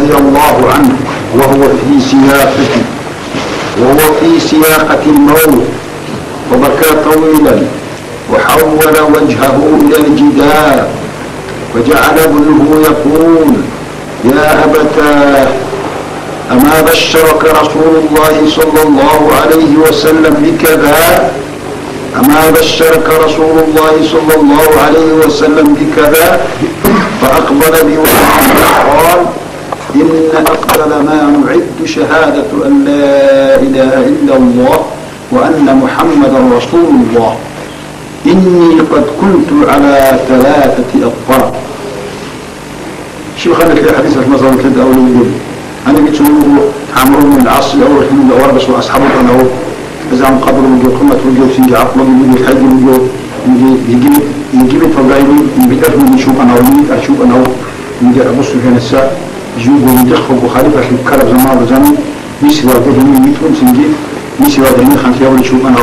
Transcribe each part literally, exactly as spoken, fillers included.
رضي الله عنه وهو في سياقة، وهو في سياقة الموت، وبكى طويلا، وحول وجهه إلى الجدار، وجعل ابنه يقول: يا أبتاه، أما بشرك رسول الله صلى الله عليه وسلم بكذا؟ أما بشرك رسول الله صلى الله عليه وسلم بكذا؟ فأقبل بوجهه وقال: إن أفضل ما نعد شهادة أن لا إله إلا الله وأن محمدا رسول الله. إني قد كنت على ثلاثة أطباق. Щиб ханилъи хӀадисалъ масала лъеда авлугил? Гьаниб бицун буго, ГӀамру бин ГӀас аварагасул асхӀаб вукӀана, гьезан къадру бугев, къимат бугев, цинги гӀакълуги бугев, лъайги бугев, цинги Египет, Египеталда гьениб битӀараб чи вукӀана, битӀарав чи вукӀана, цинги Абу Суфьяница жуго жиндихъего халифалъи ккараб заманалда жанив Мисралде гьенив витӀун, цинги Мисралда гьенихъанлъи гьабулев чи вукӀана.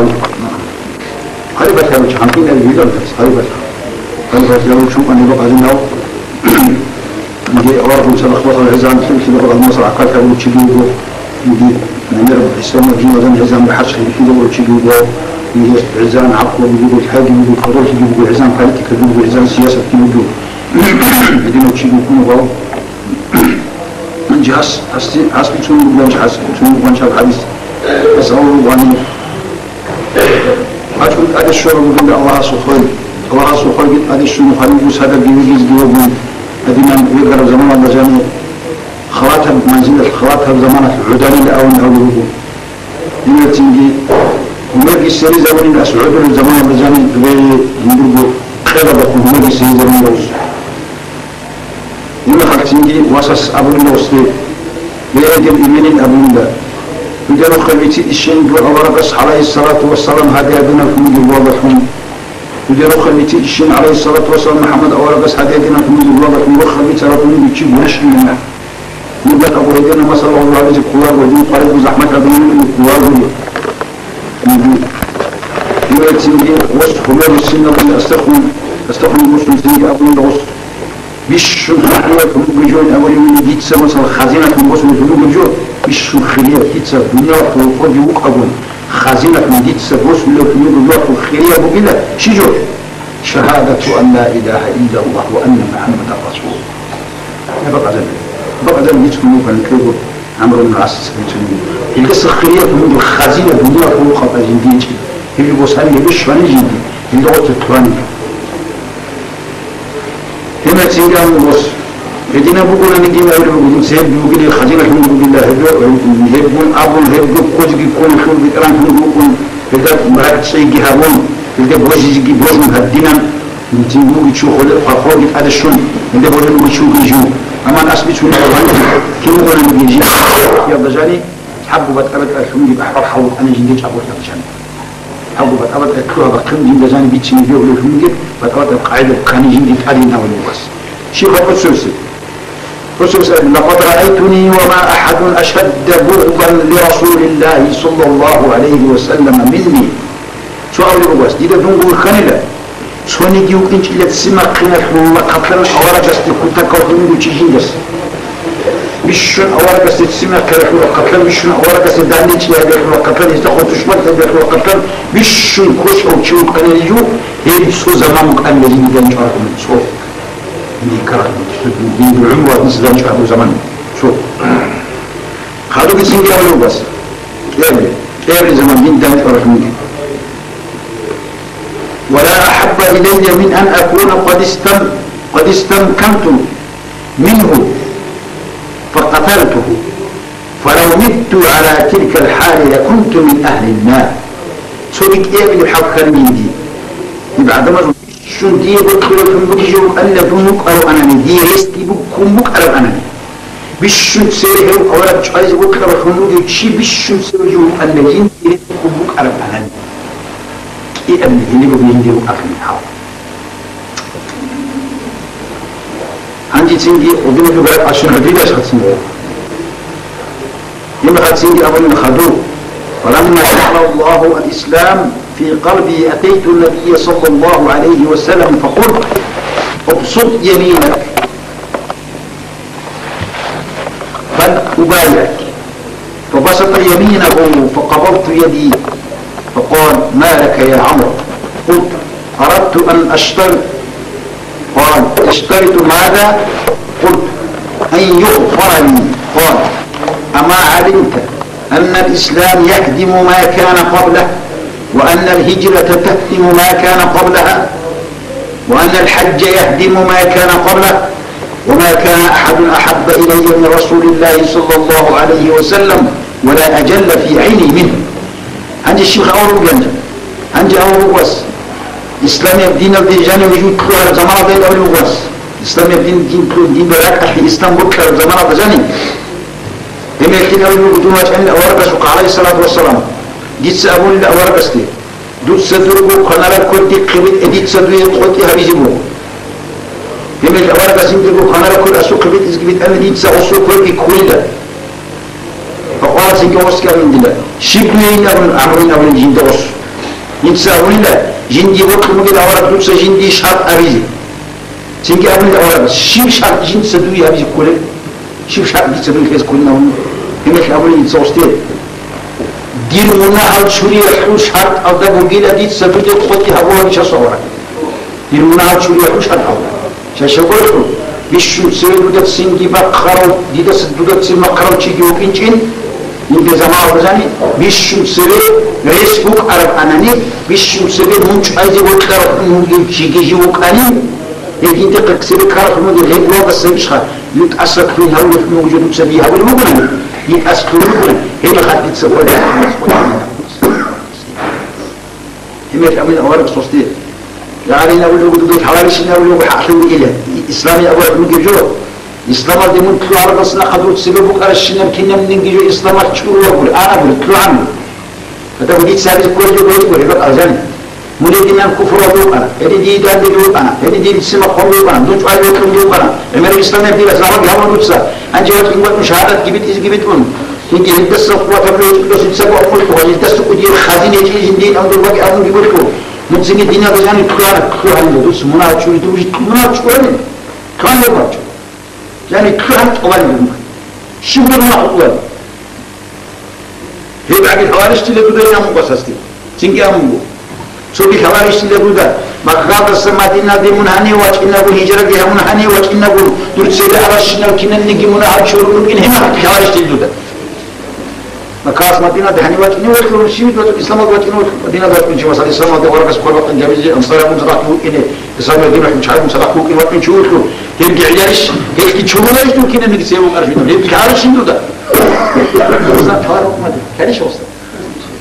Халифат гьабичи гьанкъинаби вилан, халифат. Халифат гьабичи вукӀана гьеб къадинав. Инги аварагун цадахъ бахъал гӀезан, лъимлъи бахъал маса гӀакъал гьабулев чиги вуго. Инги намер исламалъ жиндазан гӀезан хӀаж хӀинкъи гьабулев чиги вуго. Инги гӀезан гӀакълуги буго, лъайги буго, кодолъиги буго, гӀезан политикаги буго, гӀезан сиясатги буго. Гьединав чиги вукӀун вуго. Гьанже гьас, гьасде, гьас бицун бугеб, гьас бицун бугеб гьаб хӀадис. Гьас аварагун вани. АчӀун тӀаде щвараб бугеб Аллагьасул хвел. Аллагьасул хвелги тӀаде щун, хвалилго садабги вегизги вугун, гьадинан вегараб заманалда жанив халатаб манзилалъ, халатаб заманалъ гӀуданила авун гьавулев вуго. Гьелъинги гьумерги сверизабунин ас гӀодулеб заманалда жанив дугӀи жиндирго къелабахъун гьумерги сверизабунин. Гьебмехалъ цинги васас абунила гьесде, бегьидал именин абунила. Дуде рохел бицидищин дур аварагас, гӀалайгьиссалату вассалам, гьадияб гьадинаб хӀумуги гьавалдалъун. Дуде рохел бицидищин, гӀалайгьиссалату вассалам, МухӀаммад аварагас гьадияб гьадинаб хӀумуги гьавалдалъун рохел бицараб хӀумуги чи гурищ гьанна. Мугьат абу гьедина, масала, гьабизе кколарго, дин къваригӀун захӀмат гьабунин кколарго. Дуде цинги гъос хӀумер руссиналда астахун, астахун босун цинги абунила гъос. Бищун хӀакъиялъун бугеб жо абулеб буго дица, масала, хазиналъун босулелъун бугеб жо, бищун хирияб дица дуниялалъул къоги вукӀагун, хазиналъун дица босулелъун бугеб жоялъул хирияб бугила, щиб жо? Шагьадату ан ла илагьа иллаллагь ва анна МухӀаммадан расулуллагь. Я бакъазаб, бакъазаб бицун буго, никего ГӀамру бин ГӀасица бицун буго. Илдаса хирияб бугеб хазина дуниялалъул къоги жиндие чи. Гьеб босани гьеб щвани жинди, гьелда гъоцӀи лъугьани. Гьеб цинги абун гъос. Гьединаб бугонаниги абулеб буго, дуца гьеб бугила, хазиналъун бугила, гьеб, гьебгун абун, гьебго ккозеги ккун, хьул битӀаралъунги вукӀун, гьелда ракӀчӀейги гьабун, гьелда божизеги божун гьадинан, цинги вугев чи холеб хъахъолги тӀаде щун, гьелда божун вугев чи вугев жив. Амма ас бицунеб гьаниб, кин вугонаниги жив, я бажани, лъабго батӀа-батӀа лъугьунги бахӀарал хӀал букӀана жинде чӀаголъиялъ жаниб. Гьабго батӀа-батӀа лъугьа-бахъин жинда жаниб бицинеги гьабулев лъугьунги, батӀа-батӀа къагӀида буккани жинде тӀадегӀан гьавулев вукӀас. Щиб гьаб гъосулъе? Гъосулъе абуна: «Лакъад раайтуни ва ма ахӀадун ашадда бугъзан ли Расулиллагьи саллаллагьу гӀалайгьи ва саллама минни». Цо абулеб буго гьас: «Дида дун гурхьанила, цониги вукӀинчӀила ццимахъиналъул рахъалъан аварагасде кутакаллъун вугев чи жиндаса. Бищун аварагасде ццимахъиялъул рахъалъан, бищун аварагасде данде чӀиялъул рахъалъан, гьезда хутӀушмал гьабиялъул рахъалъан, бищун квешав чи вукӀанила жив, гьеб цо заман букӀанила жинда данчӀвараб цо». Дир гӀумру гьадинлъидал чӀвабу заман цо. Хадуб бицинги абулеб буго гьас: «КӀиабилеб, кӀиабилеб заман дин данчӀваралъунги». «Ва ла ахӀабба илайя мин ан акуна къад истан-, къад истанканту мингьу факъаталтугьу». «Фалав митту гӀала тилкал хӀали лакунту мин агьлин нар». Цоги кӀиабилеб хӀал ккани жинди. Иб гӀадамазул бищун дие бокьулевлъун бугев вукӀанила дун вукӀаравани, дие рес буккун букӀаравани. Бищун цеве гьев авараг чӀвазе бокьулевлъун бугев чи бищун цеве жив вукӀанила жинди рес буккун букӀаравани. КӀиабилеб гьениб буго жиндир рукъалъул хӀал. Гьанже цинги гьудинаб гьаракь ашин гьудинаш гьацин. Имахъ цинги абунин хадув: «Фаламма дахала Аллагьу ал-Ислам фи къалби, атайту Набийя саллаллагьу гӀалайгьи ва саллам факъулту: Убсут яминак». أبايعك. فبسط يمينه فقبضت يدي، فقال: ما لك يا عمرو؟ قلت: أردت أن أشترط. قال: تشترط ماذا؟ قلت: أن يغفر لي. قال: أما علمت أن الإسلام يهدم ما كان قبله، وأن الهجرة تهدم ما كان قبلها، وأن الحج يهدم ما كان قبله، وما كان أحد أحب إلي من رسول الله صلى الله عليه وسلم ولا أجل في عيني منه. Гьанже щиб хабар бугеб? Гьанже абун буго, исламияб диналде жанив жив лъугьараб заманалда абулеб буго, исламияб дин, дин лъугьин, динда ракӀалъе ислам бокьараб заманалда жанив. Гьеб мехалъ абулеб буго дун вачӀанила аварагасухъа, гӀалайгьиссалату вассалам, дица абунила аварагасде: дуца дурго кванараб квер дихъе битӀе, дица дуе къотӀи гьабизе буго. Гьеб мехалъ аварагас жиндирго кванараб квер асухъе битӀизеги битӀана, дица гъосул кверги ккурила. Факъала, цинги гъосги абунила: щиб дуейин абун, амруйин абунила жинда гъос. Дица абунила, жиндие бокьун бугин авараг дуца жиндие шартӀ абизе. Цинги абунила аварагас: щиб шартӀ жинца дуе гьабизе кколеб? Щиб шартӀ дица дуе лъезе кколин абун? Гьеб мехалъ абунила дица гъосде: дир мунагьал чуриялъул шартӀалда бугила дица дуде къотӀи гьабулеб, чиясул авараг. Дир мунагьал чуриялъул шартӀалда. Щай гурелъул, бищун цеве дуда цинги бахъарав, дидаса дуда цин бахъарав чиги вукӀинчӀин, жинда заманалда жанив, бищун цеве рес букӀараб анани, бищун цеве мун чӀвазе бокьарав мун вугев чиги жив вукӀанин, гьединде къикъ цебе ккаралъун вугев гьеб гьалдаса ишха, ютӀаса ккун гьавулелъун вугев дуца би гьабулеб бугони, ютӀас ккун бугони, гьеб хадуца хвалил. Гьеб мехалъ абуна аварагас гъосде: я гӀалимаб руго, дуде лъаларищинаб руго, хӀакълъун бугила, исламияб абураб бугеб жо. Исламалде мун лъугьараб нахъа дур цебе букӀаращинаб кинабниги жо исламалъ чӀурулагури, анагури, лъугьанги. Гьадаб дица гьабизе кколеб буго гьеб бакӀалда жанив. Мун гьединан куфуралда вукӀана, гьедин дие данде вукӀана, гьедин дие лъимал хъван вукӀана, дун чӀвазе вукӀун вукӀана, гӀемераб исламияб дин лъаларги гьабун дуца, гьанже вачӀин вачӀун шагьадатги битӀизеги битӀун. Цинги гьелдаса къуватаб гьечӀо, досицаго умумулъ гьелдаса кӀудияб хазин гьечӀин жиндие амру баги абунги бокьун. Мун цинги диналда жанив лъугьана, лъугьанила дуца мунагьал чури, дур жи мунагьал чури. Лъугьанила бачӀо. Жанив лъугьана тӀубанила мун. Щиб мунагьал тӀубанила? Гьеб аги лъаларищила дуда, я мун гъосасде? Цинги абун буго. Цоги лъаларищила дуда, Маккадаса Мадинаде мун гьанив вачӀинагун, гьижраги гьабун гьанив вачӀинагун, дур цебе аращинав кинабниги мунагьал чурун рукӀин, гьеб лъаларищила дуда. Маккадаса Мадинаде гьанив вачӀинев вугев, щивид вачӀун, исламалде вачӀинев вугев, Мадинаде вачӀун чи, масала, исламалде аварагас квер бакъин гьабизе, ансараб мун цадахъ вукӀине, исламияб дин рахӀун чӀвазе мун цадахъ вукӀине вачӀун чи вугев, гьебги гӀидарищ, гьелъги чуруларищ дун кинабниги цебе букӀараб жо, гьебги лъаларищин дуда. Исламалде ккарищ гъосда?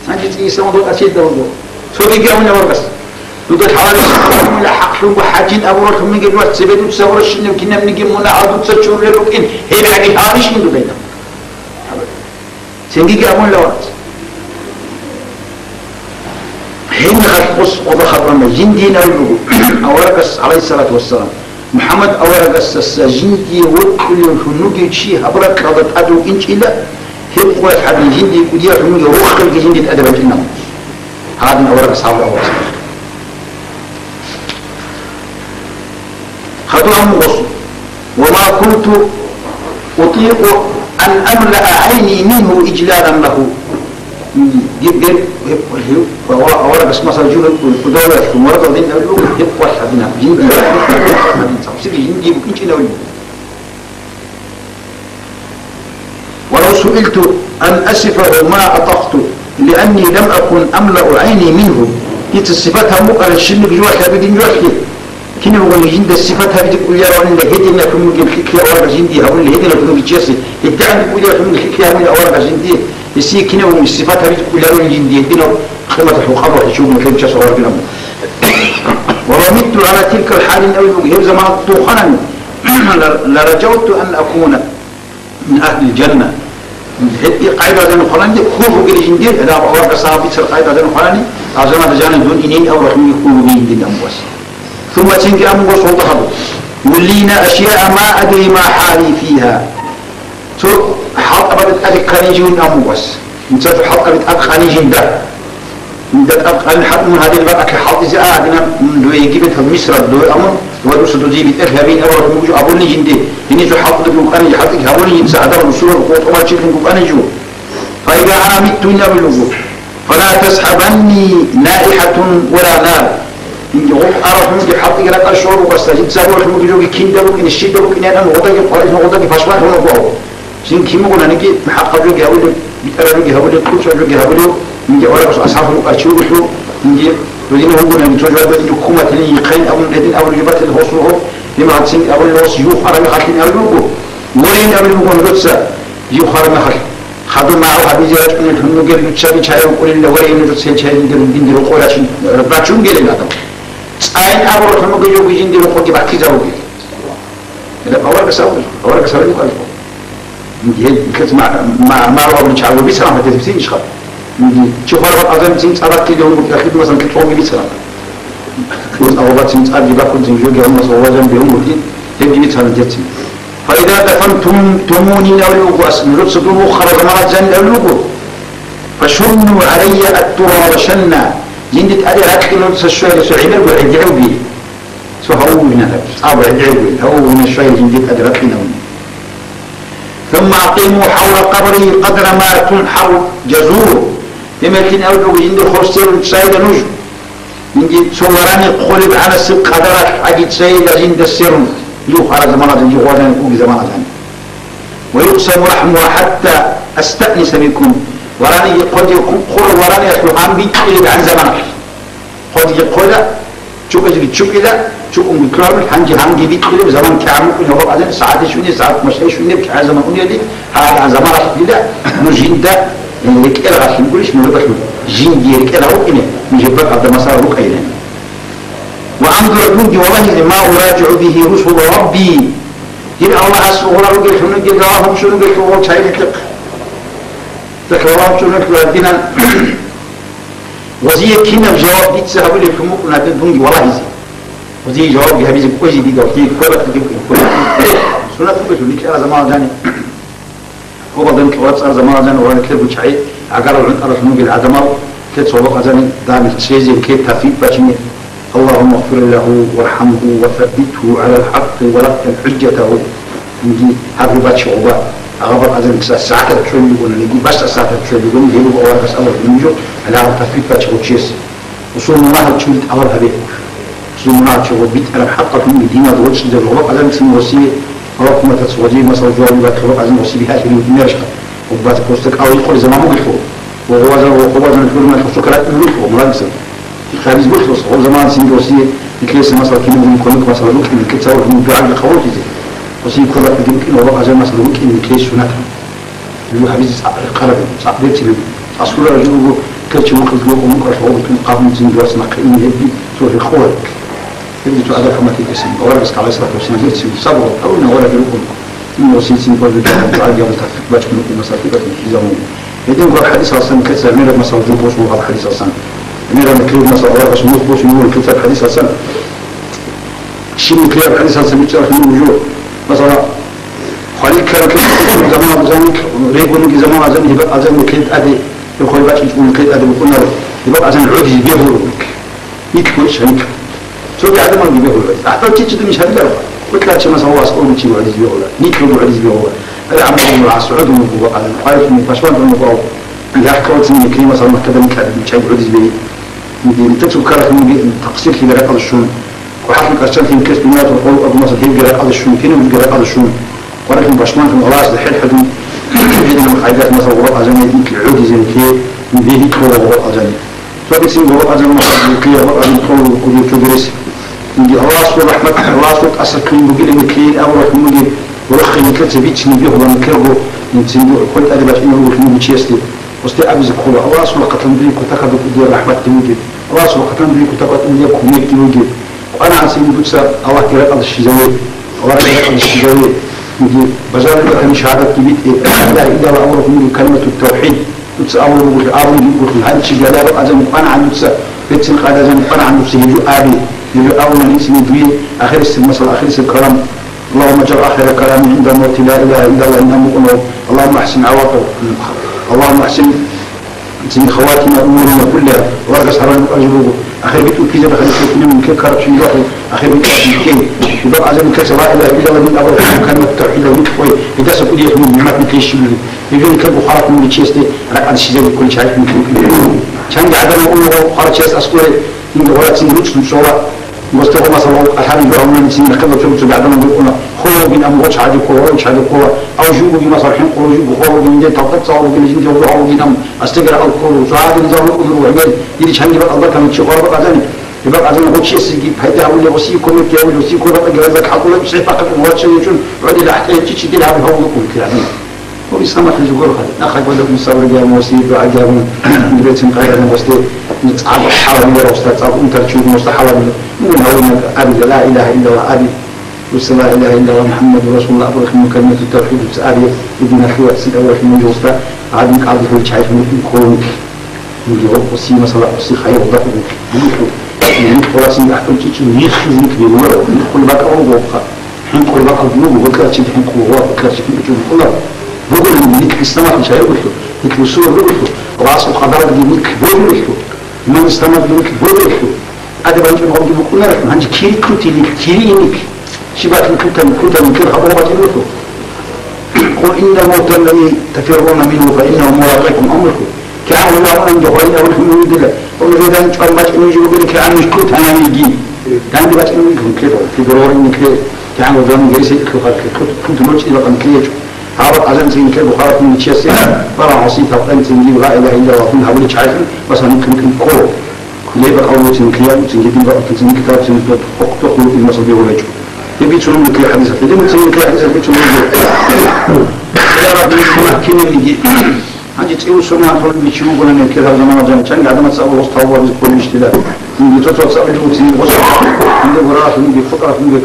Гьанже цӀийисамал дол асиялда вуго. Цогиги абуна аварагас: дуда лъаларищ, хӀакълъун буго хӀажин абуралъун бугеб ва цебе дуца абуращинав кинабниги мунагьал дуца чурулел рукӀин, гьеб аги лъаларищин дуда гьеб? Цинги абуна аварагас. Гьеб мехалъ гъос къоба хабарна жиндие абулеб буго аварагас, гӀалайгьиссалату вассалам. МухӀаммад аварагасдаса жиндие вокьулев вугев чи гьаб ракьалда тӀад вукӀинчӀила, гьеб къоялъ гьадин жиндие кӀудияб лъун бугеб рохелги жиндие тӀаде бачӀинаб. Гьадин аварагас гьаб аварагас. Хадур гьабун гъос. وما كنت أطيق أن أملأ عيني منه إجلالا له. Гьеб, гьеб, гьеб, гьеб, ва, ва, аварагас масал жугьутӀун, худавлъун, мурадалдин авлу, гьеб къвалъ гьадинаб, жиндие, гьадин цавсиги жиндие букӀинчӀин авлу. ولو سئلت أن أصفه ما أطقت، لأني لم أكن أملأ عيني منه. Дица сипат гьабун букӀараб щибниги жугьутӀ гьабигин жугьутӀги. Кинаб бугони жинда сипат гьабизе кӀолароанила гьединаб лъун бугеб лъикӀлъи аварагас жиндие гьабунила, гьединаб лъун бугеб чиясе, гьедигӀанги кӀолароан лъикӀлъи гьабунила аварагас жиндие, гьесие кинаб бугони сипат гьабизе кӀолароанила жиндие гьединаб къиматалъул къабул гьечӀого лъеб час аварагилан. ولو مت على تلك الحال, гьеб заман туханани, لرجوت أن أكون من أهل الجنة. Гьеб къайдазда хваланде хьул бугеб жиндир, гьеб аварагас бицараб къайдазда хвалани, алжаналда жанив дун инин абураб хьул бугеб жиндир амгъос. ثم цинги амгъос гьолда хадуб. ولين أشياء ما أدري ما حالي فيها. Цо хӀалтӀабазда тӀаде ккани жив амгъос. Мисал, цо хӀалтӀаби тӀад къани жинда. Жинда тӀад къани хӀалтӀун гьадин ракӀалъе хӀалтӀизе а гьадинаб, м, дуе Египеталда, Мисралда дуе амун, ва дуца дозие бетӀер гьабин абураб мугӀжу абуни жинде, гьениб жо хӀалтӀулеб букӀани, хӀалтӀиги гьабуни жинца гӀадамал русурал къотӀобал чилъун букӀани жо. Файда ана митту ин абулугу. Фала тасхӀабанни наихӀатун вала нар. Инги гъуб араб мугӀжу хӀалтӀиги ракӀал щору гъасда, жинца абураб мугӀжуги кинда букӀине, щида букӀине ан гъодаги къварилъун гъодаги пашманлъун вуго. Цин кин бугонаниги, хӀакъаб жоги гьабулев, битӀараб жоги гьабулев, кьучӀаб жоги гьабулев, инги гӀорабас асхӀаб рукӀарчи вугелъул, инги рузина вугонаниги, цо жаваб инги хъуматилин йихъайин абун, гьедин абулев жубатил гьосул гьоб, гьимагьацин абулев гьос юх араб мехалъин абулев вуго, ворин абулев вуго нужеца, юх араб мехалъ. Хадур магӀу гьабизе рачӀунел гьуннугел дуцаги чаяв кӀулилла ворин нужеца чайилдир диндир рокъой рачун, рачун гелин адам. ЦӀайин абураб гьуннугел жоги жиндир рокъоги бахъизавугел. Гьеб аварагас абулеб, аварагас гьарулеб букӀараб. Гьеб, гьеб ма-, ма-, маргъаб гьабулев чи гьабулеб бицараб гьатӀи гьеб цин ишха. Чи хвараб азан цин цӀа баккизе гьун букӀараб, хидмасан цо цоги бицараб. Цо аварагас цин цӀарги баккун цин жоги гьавун маса вавазан бегьун гьуди, гьебги бицараб гьеб цин. Фаида дафантумуни абулев вуго, ас, нужеца дун вухараб заманалъ жаниб абулев вуго. Фашунну гӀалайя ат-тураба шанна. Жинде тӀаде ракьине нужеца щвезе, цо гӀемерго гӀедегӀуги. Цо гьавугьине гьаб, цӀакъ гӀедегӀуги, гьавугьине щвай жинде тӀаде ракьинавуни. Сумма акъиму хӀавла къабри къадра ма тунхӀару жазур. Гьеб мехалъ абулеб буго, жинде хвастерун цӀайила нуж. Жинде цо варани хъолеб гӀанасеб къадаралъ гӀаги цӀайила жинда сверун, юх араб заманалъ, жинда гъвазани уги заманалъ. Ва юкъсаму рахӀмугьа хӀатта астаъниса бикум. Вараниги хъодив хъу-, хъурав вараниялъул гьан бикьулеб гӀан заманалъ. Хъодиги хъода, чукӀизеги чукӀила, чукӀунги ккараб, гьанги гьанги бикьулеб заман кигӀан букӀин гьабаб гӀадин, сагӀат ишуни, сагӀат машгьа ишунеб кигӀан заман унели, гьагӀадгӀан заман рахъ дила, ну жинда, э, рекӀел гъалъин гурищ, ну рекӀел, жинги рекӀел гьавукӀине, ну жиббакъалда масала рукӀайилан. Ва амдура дунги валагьизе ма уражигӀу бигьи русула Рабби. Дир Аллагьас угъура ругелъул, дир Аллагь гьунчун ругелъул гъол чайилъухъ. Дир Аллагь гьунчун ругелъул гьадинан. Гъозие кинаб жаваб дица гьабулеб букӀуна дунги валагьизе? Гъозие жавабги гьабизе кӀвезе дида, гъозие кколахъе див кӀвезе. Сунат бугелъул, рикӀкӀара замана жани. Гъобалда рикӀкӀара цӀар замана жани ва рекерго чагӀи, гӀагарал гӀунтӀаралъун ругел гӀадамал, те цо бакъазани дагьлъизе, кед тафик бачине. Аллагьумма гъфир лагьу вархӀамгьу ва саббитгьу гӀалал хӀакъи ва лаккин хӀужжатагьу. Инги гьаб бачи гъоба, агъабал азан кса сагӀатаб чӀвалигуна, инги баща сагӀатаб чӀвалигуна, гьеб аварагас Аллагь гьунжо, гьале гьаб тафик бачи гъучес. Усул мунагьал чули тӀалаб гьабе. Усул мунагьал чули битӀараб хӀакъалъун динад гъочӀизе гъоба азан ксин гъосие, Аллагь хъуматац гъодие масал жугьали бакӀ гъоба азан гъоси бихьалъи динарашха. Гъоббаца просто кӀал гьикъули заман бугелъул. Ва гъобазан, ва гъобазан хӀурмат гъосо каратӀи гьулухъо, мурадисан. Гьабиз бухӀлас, гъоб заман цинги гъосие, нилъеца масал кинаб кумек масал букӀин, нилъеца гьабураб дугӀаги къабуллъизе. Гъосие ккола кӀудин букӀин ва бакъазан масал букӀин нилъее сунат. Гьабизе цӀакъ рехъараб, цӀакъ берцинаб. ЦӀасура ражулго, ккерчи вукъизго къумукъалъ гъобукин къабул цинги вац нахъе ин гьебги цо рехъула. Гьебги цо гӀадаб хӀурматикесан, аварагас гӀалайгьиссалату вассалам берцин сабугъ, гьавуна авараг рукъун. Ин гъосие цинги гьабураб дугӀаги гьабун тафик бачӀун букӀин масал кибатӀин хӀизамун. Гьедин гьаб хӀадисалсан ккеца гӀемераб масал жо босун гьаб хӀадисалсан. ГӀемераб микриб масал аварагас мухь босун мугьун ккецаб хӀадисалсан. Щиб микриб хӀадисалсан бичӀчӀарахъин буго жо. Масала, хвалил ккараб заман азан, регулги заман азан, гьеб азан микриб тӀаде, гьеб хвалил бачӀинчӀо микриб тӀаде букӀунаро. Гьеб азан гӀодизе бегьуларо. Нилъго иш гьаниб. Цоги гӀадамалги бегьула. ГӀадал чи чидани иш гьабиларо. КьучӀачи масала вас гӀодичи гӀодизе бегьула. Нилъго гӀодизе бегьула. Гьеб гӀамалги ва асгӀодун буго бакъалан. Къварилъун пашманлъун буго. Яхъ ккола цин микриб масала махтадан ккадан чай гӀодизе бегьи. Нилъер цо ккарахъин бугеб такъсирлъи ракӀалде щун. КӀухӀалъи кӀарчӀалъи ккес дуниялалъул къоло абу масала гьебги ракӀалде щун, кинаб жуги ракӀалде щун. Къварилъун пашманлъун Аллагьасда хӀерхӀадун. Гьединаб къайдалъ масала гъоба азани нилъ гӀодизе нилъее бегьи ккола гъоба азани. Цогидсин гъоба азан махалъ гьикъияб ва гьабил кьолул кӀудияв чӀудурес. Инги Аллагьасул рахӀмат, Аллагьасул тӀаса ккун бугилан ккейин абуралъун бугеб, рохел нилъеца бицине бегьулан ккерго, инцинго хӀукму тӀаде бачӀине ругелъул бугеб чиясде. Гъосде абизе ккола, Аллагьасул рахъалъан дуе кутакаб кӀудияб рахӀматги бугеб, Аллагьасул рахъалъан дуе кутакаб кӀудияб кумекги бугеб. КъванагӀан цин дуца Аллагьги ракӀалде щвезаве, аварагги ракӀалде щвезаве. Инги бажарулеб батани шагьадатги битӀе, ла илагьа илаллагь абуралъун бугеб калиматут тавхӀид. Дуца абулеб бугелъул, абунги бугелъул, гьанчи гьалаб азан кӀванагӀан дуца, берцин къайда азан кӀванагӀан дуца гьеб жо аби, гьеб жо абуна гьесие дуе ахирисеб масала, ахирисеб калам, اللهم اجعل آخر كلامي عند الموت لا إله إلا الله, ин абун букӀунев, اللهم أحسن عواقب-, اللهم أحسن خواتم أمورنا كلها, аварагас гьарулеб буго. Ахир битӀун ккезаб хадисалъ кинаб никер ккараб цо югьлъул ахир битӀун ккей. Жибаб азан никерца ла илагьа иллаллагь мун абураб калимату тавхӀидал никь къой, гьедаса кӀудиялъ мун нигӀмат никлъей щибли. Гьеб жо никер бухараб мун ричиясде ракӀалде щвезабизе кколел чагӀи никлъун ккей. Чанги гӀадамал унагъо хъварав чияс аскӀове, инги гъорацин ручӀ-ручӀ цола. Гъосда гъо, масала, алхӀамил дугӀа мунани цин нахъе цо-цо гӀадамал рукӀуна, хвалав вугин ам гъоч гьадиккола, гъоч гьадиккола, ав жугоги, масала, хӀинкъулав жугу хвалав вугин, ден талтат цӀалав вугин, жинди гъо гьав вугин ам, астегара алккола, цо гьадин зал рукӀуна ругьбел, дири чанги бакӀалда камиччи хвараб азани. Гьеб бакӀ азан гъочиясеги пайда гьабулеб, гъосие кумекги гьабулеб, гъосие кколеб бакӀалда кӀалъулеб, цӀехь бахъун вачӀаничӀун гӀодила ахӀдайичӀи чидил гьаб гьавулукъун киранин. Гьоб исламалъе жугьурухъа, нахъа гьабулеб мусабраги гьабун, гъосие дугӀаги гьабун, рецин къайгъана гъосде, цӀакъ хӀалалила гъосда, цӀакъ унтарчи вугин гъосда хӀалалила. Мун гьавуна абила, ла илагьа иллаллагь аби, гъосда ла илагьа иллаллагь МухӀаммадур расулуллагь абурахъе мун калимату тавхӀид гъосда аби, диналъе вацин аварагьун гъосда, гьадин кӀалдихьул чагӀи мун кколин. Мунги гьоркьоси, масала, гъоси хайгьулда бугелъул, никь къоласин ахӀдолчӀичӀин нихлъизе никь бегьуларо, никь къулеб бакӀал руго гьобха. ХӀинкъулеб бакӀал буго, бакӀарчи хӀинкъулеб, бакӀарчи хӀинкъулеб буго. Буго никь исламалъе чагӀи бугелъул, никь русулаб бугелъул, Аллагьасул къадаралдаги никь бегьулелъул, иман исламалдаги никь бегьулелъул. ТӀаде бачӀун гъомги букӀунарелъул, гьанже кири лъутилел, кири иник. Щибалъ лъутан, лъутан, кир хабар бачӀун буго. Къул иннал мавта аллази тафирруна мингьу фаиннагьу мулакъикум амрулъул. КигӀан гьуна гьунан духъ вайин абулъун вугила. Гьуна жо дандчӀван бачӀун вижи бугила, кигӀан ниж лъутанани йиги. Данде бачӀун вугила, кир, кир дорогъин кир. КигӀан гьуна герисел лъухъа, кир, кир, кир дурчӀи бакъан кир. Гьаб азан цин кир бухарат мун чиясе. Бара гьасин талкъан цин ла илагьа иллаллагь гьабулев чагӀи, басан кин кин ккола. Леб бакӀал буцин, киял буцин, гьедин бакӀал буцин, китаб буцин, тохъ-, тохъ-, тохъ-, маса бегьулачӀо. Гьеб бицунеб буго хадисалъ. Гьедин буцин, киял хадисалъ бицунеб буго. Кинабниги. Гьанже цӀив сунат гьоркьоб чи вугони, кир гьаб заманалда жанчанги гӀадамаца Аллагьас тавба гьабизе кколебищ дила. Цо-цо цӀакъ буцин, гъос, гьанде гуралъунги, футӀалъунги,